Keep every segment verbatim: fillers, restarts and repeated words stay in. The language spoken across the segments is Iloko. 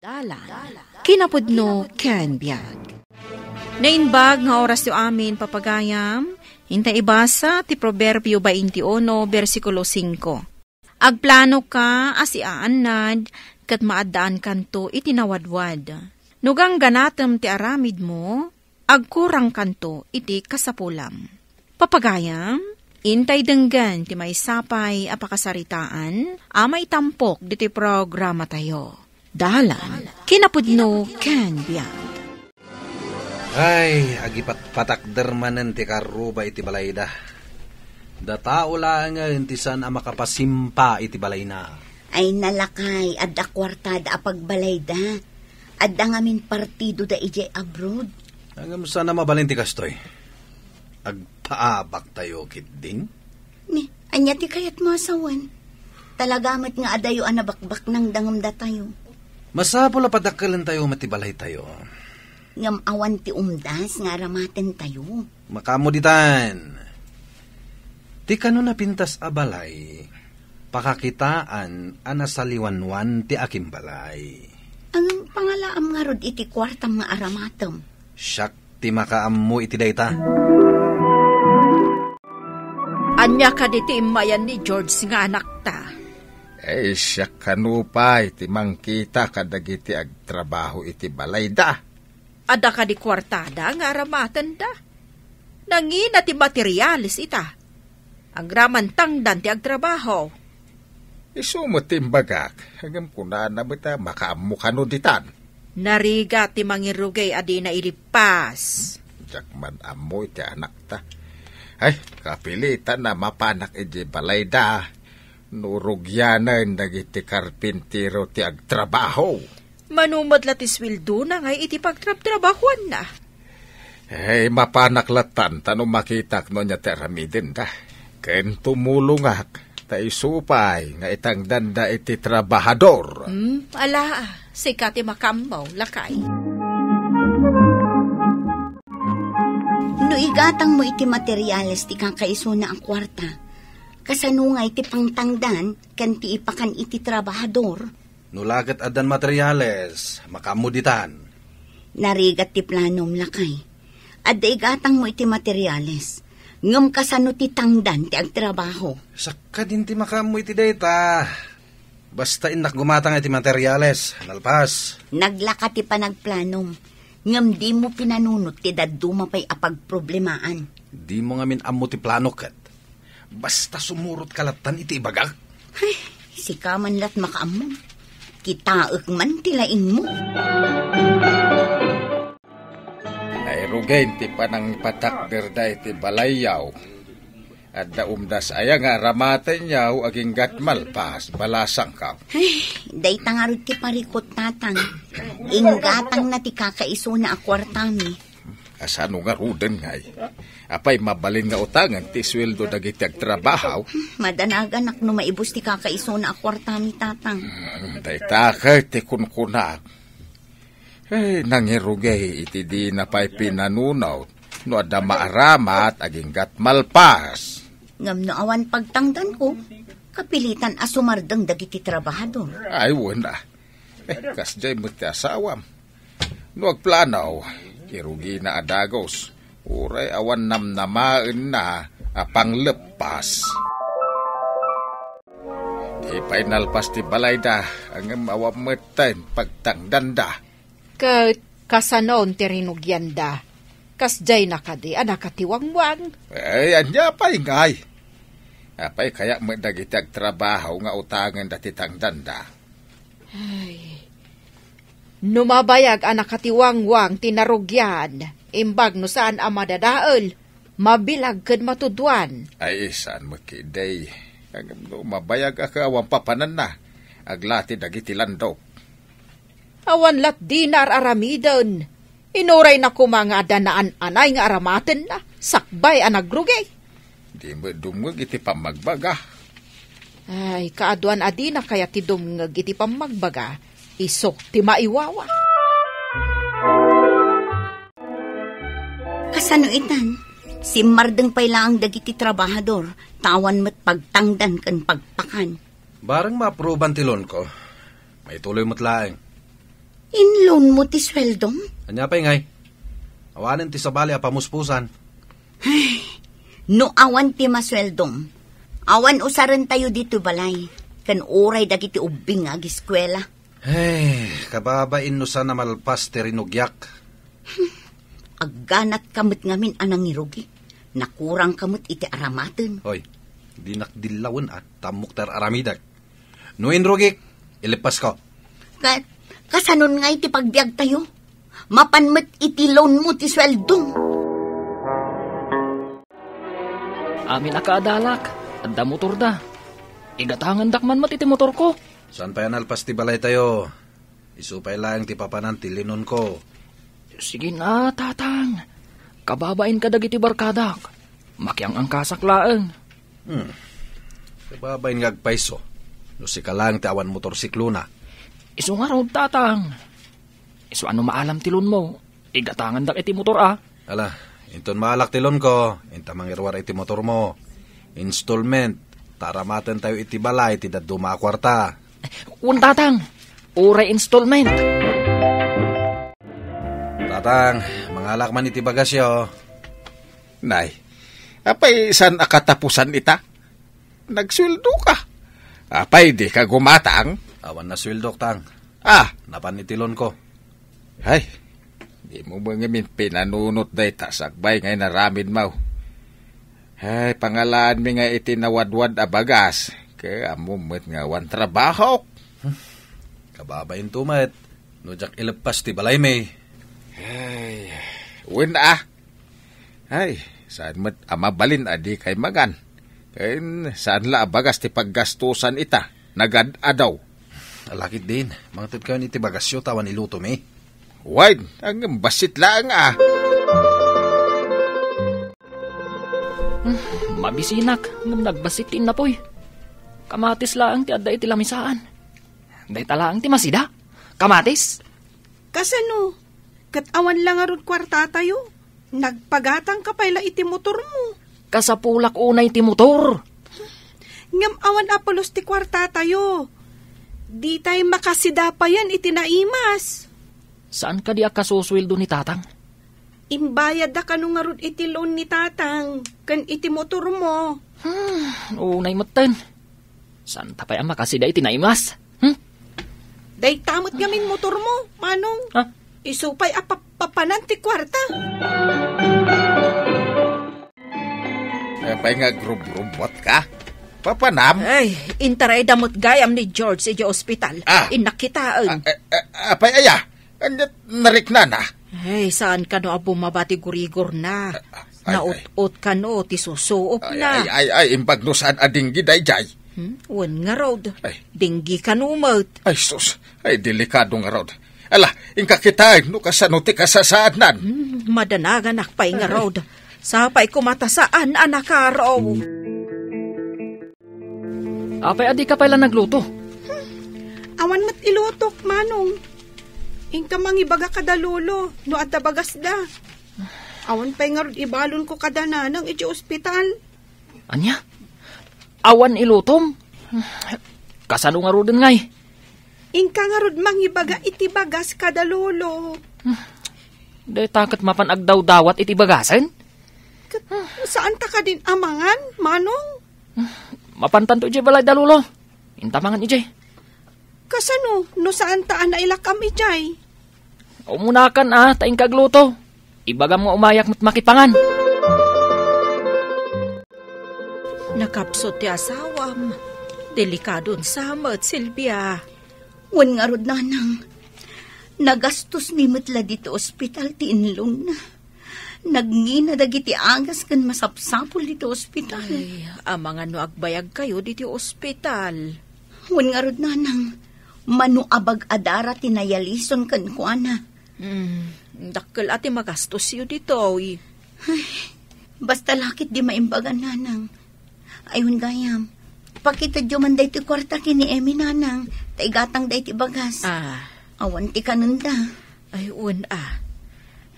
Dalan, kinapudno ken biag. Naimbag nga orasyo amin, papagayam, inta ibasa ti Proverbio twenty-one, bersikulo singko. Agplanoka a siaannad ket maaddaankanto iti nawadwad. No gangganatem ti aramidmo, agkurangkanto iti kasapulam. Papagayam, intay denggen ti maysa pay a pakasaritaan a maitampok ditoy programatayo. Dalan, kinapudno ken biag. Ay, agipatpatakder manen ti karruba iti balayda. Datao laengen ti saan a makapasimpa iti balayna. Ay, nalakay, adda kuartada a pagbalayda. Adda ngamin partido da idiay abroad. Ngem saan a mabalin ti kastoy. Agpaabaktayo ketdin? Ni, ania ti kayatmo a sawen? Talaga met nga adayo a nabakbaknang dangem datayo. Masapul a padakkelentayo met ti balaytayo. Ngem awan ti umdas nga aramatentayo. Makaammo ditan. Ti kano napintas a balay, pakakitaan a nasaliwanwan ti akimbalay. Ngem pangalaam ngarud iti kuartam nga aramatem. Siak ti makaammo iti dayta. Ania kadi ti immayan ni George nga anakta? Ay, siak kano pay ti mangkita kadagiti agtrabaho iti balayda. Adda kadi kuartada nga aramatenda? Nangina ti materiales ita? Agraman tangdan ti agtrabaho. Isu met ti imbagak, ngem kunana met a makaammo kano ditan. Narigat ti mangirugay a dina ilippas. Diak man ammo iti anakta. Ay, kapilitan a mapanak iti balayda. No rugianen dagiti karpintero ti agtrabaho. Mano met la ti sueldona ngay iti pagtrabtrabahuanna? Ay, mapanak latan ta no makitak no ania ti aramidenda. Ken tumulongak, ta isu pay nga itangdanda iti trabahador. Hmm, ala, sika ti makaammo, lakay. No igatangmo iti materiales ti kakaisuna a kuarta, kasano nga iti pangtangdan ken ti ipakan iti trabahador? No la ket addan materiales, makaammo ditan. Narigat ti planom, lakay. Adda igatangmo iti materiales. Ngem kasano ti tangdan ti agtrabaho? Sakka din ti makaammo iti dayta. Basta innak gumatang iti materiales, nalpas. Naglaka ti panagplanom. Ngem dimo pinanunot ti dadduma pay a pagproblemaan. Dimo ngamin ammo ti plano ket. Basta sumurot ka latan iti ibagak. Ay, sika man lat makaammo. Kitaek man ti laingmo. Nairugen ti panangipatakderda iti balayyaw. Adda umdas aya nga aramatenyaw aginggat malpas, balasangkaw. Ay, dayta ngarud ti parikut, tatang. Inggatangna ti kakaisuna a kuartami. Kasano ngaruden ngay? Apay mabalin nga utangen ti sueldo dagiti agtrabahaw? Madanaganak no maibus ti kakaisuna a kuartami, tatang. Hmm, dayta ket ti kunkunak. Eh, nangirugay iti dina pay pinanunot no adda maaramat aginggat malpas. Ngem no awan pagtangdanko, kapilitan a sumardeng dagiti trabahador. Ay, wen a. Eh, kasdiay met ti asawam. No agplanaw, irugina a dagus, uray awan namnamaenna a pangleppas. Di pay nalpas ti balayda, ngem awan met ti pagtangdanda. Ket kasanon ti rinugianda? Kasdiayna kadi a nakatiwangwang? Ay, ania pay ngay? Apay kayat met dagiti agtrabaho nga utangen dati tangdanda? Ay, no mabayag a nakatiwangwang ti narugian, imbag no saan a madadael, mabilag ken matuduan. Ay, saan met ketdi. Ngem no mabayag a kaawan papananna, aglati dagiti landok. Awan lat dinar aramiden. Inurayna koma nga adda naan-anay nga aramatenna, sakbay a nagrugi. Di met dumngeg iti pammagbaga. Ay, kaaduan a dina kayat ti dumngeg iti pammagbaga, isu ti maiwawa. Kasano itan? Simmardeng pay laeng dagiti trabahador, ta awan met pagtangdan ken pagpakan. Bareng maapruban ti loan ko, maituloy met laeng. In-loan mo ti sueldom? Ania pay ngay? Awanen ti sabali a pamuspusan. Ay, no awan ti masueldom, awan usarentayo ditoy balay, ken uray dagiti ubbing nga agiskuela. Ay, kababain no saan a malpas ti rinugiak. Agganat ka met ngamin a nangirugi. Nakurang ka met iti aramaten. Hoy, dinak dillawen a, ta ammok ti ar-aramidek. No inrugik, ileppasko. Ka-, kasanon nga iti pagbiagtayo? Mapan met iti loan mo ti sueldom. Amin a kaadalak, adda motorda. Igatangandak man met iti motorko. Saan pay a nalpas ti balaytayo? Isu pay laeng ti papanan ti linonko. Sige na, Tatang. Kababain ka dagiti barkadak. Makiang-angkasak laeng. Hmm. Kababain nga agpayso. No sika laeng ti awan motorsiklona. Isu ngarud, Tatang. Isu a no maalam ti loan mo, igatangandak iti motor a. Ala, inton maalak ti loan ko, inta mangiruar iti motor mo. Installment, ta aramatentayo iti balay ti dadduma a kuarta. Wen, Tatang, uray installment. Tatang, mangalak man iti bagasyo. Nay, apay saan a katapusan ita? Nagsueldo ka. Apay, di ka gumatang? Awan na sueldok, Tang. Ah. Napan iti loan ko. Ay, di mo ngamin pinanunot dayta sakbay nga inaramid mo. Ay, pangalaanmi nga iti nawadwad a bagas, ket ammo met nga awan trabahok. Hmm. Kababain to met, no diak ileppas ti balaymi. Ay, wen a. Ay, saan met a mabalin a di kay magan. Ken saan la a bagas ti paggastusan ita, nagad-adaw. Alakit din, mangted kayon iti bagasyo ta awan ilutomi. Wen, ang bassit laeng a. Hmm, mabisinak, ngem nagbassit ti innapoy. Kamatis laeng ti adda iti lamisaan. Dayta laeng ti masida. Kamatis? Kasano? Ket awan la ngarud kuartatayo? Nagpagatang ka pay la iti motormo. Kasapulak unay ti motor. Ngem awan a pulos ti kuartatayo. Ditay makasida payen iti naimas. Saan kadi a kasusueldo ni Tatang? Imbayadda kano ngarud iti loan ni Tatang ken iti motormo. Hmm, unay metten. Saan ta pay a makasida iti naimas? Hmm? Dayta met ngamin motormo, Manong. Ha? Isu pay a pap-, papanan ti kuarta. Apay nga agrubrubbot ka? Papanam? Ay, intarayda met gayam ni George iti ospital. Ah. Innak kitaen. Ah, eh, eh, apay aya? Anya nariknana? Ay, saan kano a bumaba ti gurigorna? Ah, ay, ay. Naut-ot kano ti susuopna. Ay, ay, ay, ay, imbag no saan a dinggi dayjay. Hmm? Wen ngarud. Ay. Dinggi kano met. Ay, sus. Ay, delikado ngarud. Ala, inka kitaen no kasano ti kasasaadnan. Hmm, madanaganak pay ngarud. Sapay koma ta saan a nakaro. Apay a dika pay la nagluto? Hmm. Awan met ilutok, Manong. Inka mangibaga kada lolo no adda bagasda. Awan pay ngarud ibalonko kada nanang iti ospital. Ania? Awan ilutom? Kasano ngaruden ngay? Inka ngarud mangibaga iti bagas kada lolo. Dayta ket mapan agdawdawat iti bagasen? Ket saan ta kadin amangan, Manong? Mapantanto idiay balay da lolo. Inta mangan idiay. Kasano no saan ta a nailak-am idiay? Umunakan a, ta inka agluto. Ibagam nga umayak met makipangan. Nakapsut ti asawam. Delikadon sa met, Silvia. Wen ngarud, Nanang. Nagastos mi met la ditoy ospital ti inlonna. Nagngina dagiti agas ken masapsapul ditoy ospital. Ay, amangan no agbayag kayo ditoy ospital. Wen ngarud, Nanang, mano a bag-adara ti nayalison kenkuana. Hmm, dakkel a ti magastos yo ditoy. Ay, basta lakit di maimbagan, Nanang. Ay, wen gayam. Pakitedyo man daytoy kuarta ken ni Emmy, Nanang, ta igatang daytoy bagas. Ah. Awan ti kanenda. Ay, wen a.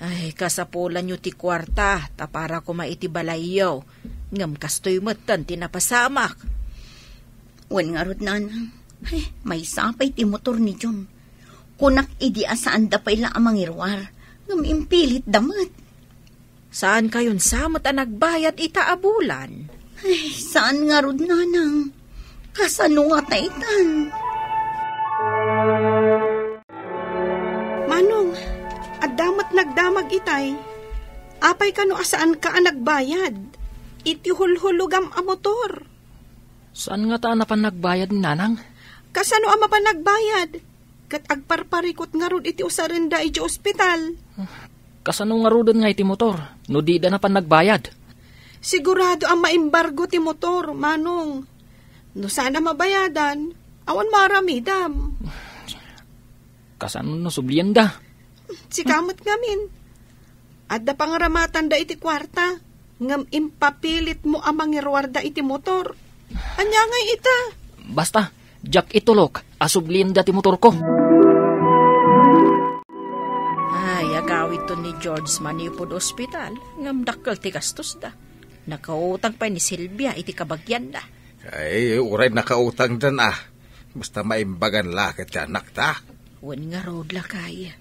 Ay, kasapulanyo ti kuarta, ta para koma iti balayyo. Ngem kastoy metten ti napasamak. Wen ngarud, Nanang. Ay, maysa pay ti motor ni Jun. Kunak idi a saanda pay la a mangiruar, ngem impilitda met. Saankayon sa met a nagbayad ita a bulan? Ay, saan ngarud, nanang. Kasano ngata itan? Manong, adda met nagdamag itay. Apay kano a saanka a nagbayad iti hulhulogam a motor? Saan ngata a napan nagbayad ni nanang? Kasano a mapan nagbayad? Ket agparparikut ngarud iti usarenda idiay ospital. Kasano ngaruden nga iti motor no dida napan nagbayad? Sigurado a maimbargo ti motor, Manong. No saan a mabayadan, awan maaramidam. Kasano no sublienda? Sika met ngamin. Adda pangaramatanda iti kuarta, ngem impapilitmo a mangiruarda iti motor. Ania ngay ita? Basta, diak itulok a sublienda ti motorko. Ay, agawidto ni George manipud ospital, ngem dakkel ti gastosda. Nakautang pay ni Silvia iti kabagianna. Ay, uray nakautangdan a. Basta maimbagan la ket ti anakta. Wen ngarud, lakay.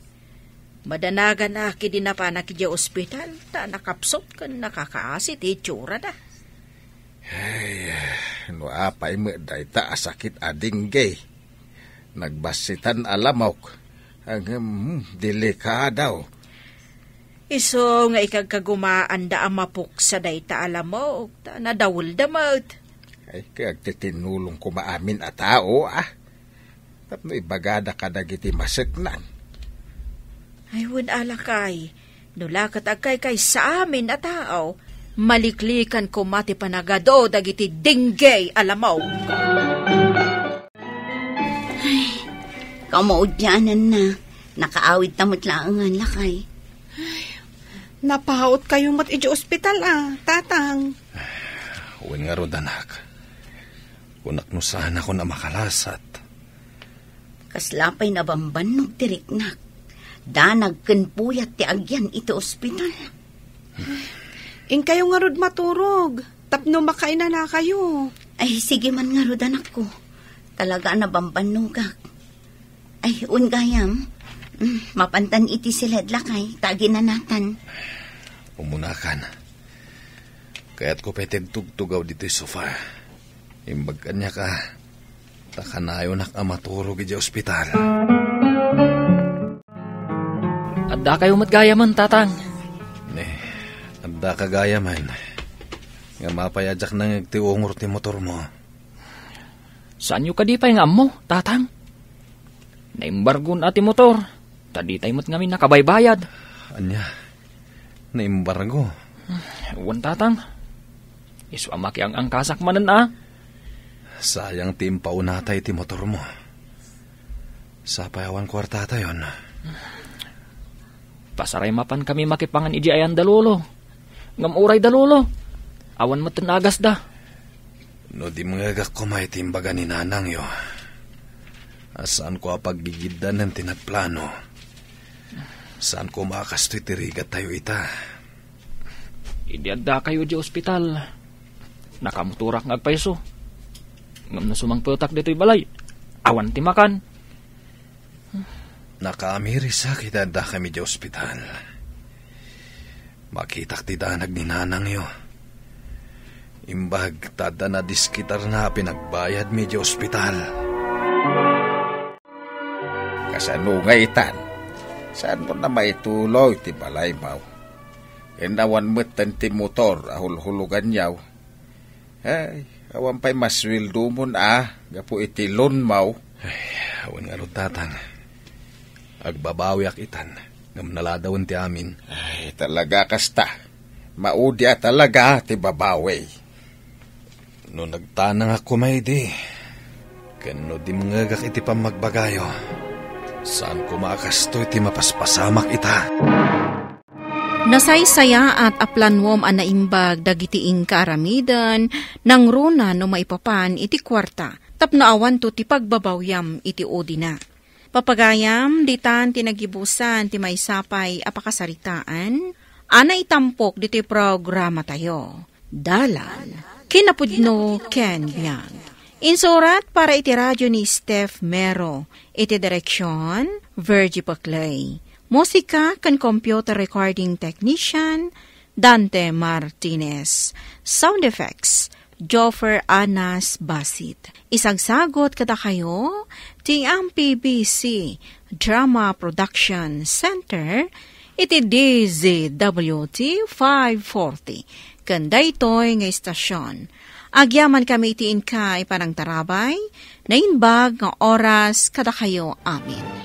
Madanagan a ket idi napanak idiay ospital, ta nakapsut ken nakakaasi ti itsurada. Ay, no apay met dayta a sakit a dengue. Nagbassitan a lamok. Ngem, hmm, delikado. Isu nga ikagkagumaanda a mapuksa dayta a lamok, ta nadawelda met. Ay, kay agtitinulong koma amin a tao, a. Tapno ibagada kadagiti maseknan. Ay, wen a, lakay, no la ket agkaykaysa amin a tao, maliklikan koma ti panagadu dagiti dengue a lamok. Ay, kamaudiananna. Nakaawidta met laengen, lakay. Napautkayo met idiay ospital a, Tatang. Wen ngarud, anak. Kunak no saanakon a makalasat. Kasla pay nabambannog ti riknak. Danag ken puyat ti agyan iti ospital. Inkayo ngarud maturog, tapno makainanakayo. Ay, sige man ngarud, anakko. Talaga a nabambannogak. Ay, wen gayam. Mm, mapantan iti siled, lakay, ta aginanatan. Umunakan. Kayatko pay ti agtugtugaw ditoy sofa. Imbag kaniak a, ta kanayonak a maturog idiay ospital. Addakayo met gayamen, Tatang. Ne, addaka gayamen. Ngem apay a diak nangngeg ti ungor ti motormo? Saanyo kadi pay nga ammo, Tatang? Naimbargon a ti motor, ta ditay met ngamin nakabaybayad. Ania? Naimbargo? Wen, Tatang. Isu a makiang-angkasak manen a. Sayang ti impaunata iti motormo. Sapay awan kuartatayon. Pasaray mapan kami makipangan idiay ayan da Lolo. Ngem uray da Lolo, awan met ti nagasda. No dimngegak koma iti imbaga ni nanangyo, a saanko a paggigiddanen ti nagplano, saan koma a kastoy ti rigattayo ita. Idi addakayo idiay ospital, nakamotorak nga agpayso. Ngem no sumangpetak ditoy balay, awan ti makan. Nakaamirisak iti addakami idiay ospital. Makitak ti danag ni nanangyo. Imbag ta adda nadiskitarna a pinagbayadmi idiay ospital. Kasano nga itan? Saanmo a maituloy ti balaymo? Ken awan metten ti motor a hulhuloganyo. Ay, awan pay masueldomon a gapu iti loanmo. Ay, awan ngarud, Tatang. Agbabawiak itan, ngem naladawen ti amin. Ay, talaga kasta. Maudi a talaga ti babawi. No nagtanangak koma idi, ken no dimngegak iti pammagbagayo, saan koma a kastoy ti mapaspasamak ita. Nasaysayaat a planuem a naimbag dagiti inka aramiden, nangruna no maipapan iti kuarta, tapno awanto ti pagbabawiam iti udina. Papagayam, ditan ti nagibusan ti maysa pay a pakasaritaan a naitampok ditoy programatayo. Dalan, kinapudno ken biag. Insurat para iti radio ni Steph Mero, iti direksion, Virgie Paclay. Musika ken computer recording technician, Dante Martinez. Sound effects, Joffer Anas Basit. Isagsagot kadakayo ti M P B C Drama Production Center iti D Z W T five forty. Ken daytoy nga istasyon, agyaman kami iti inka a panangtarabay, naimbag nga oras kadakayo amin.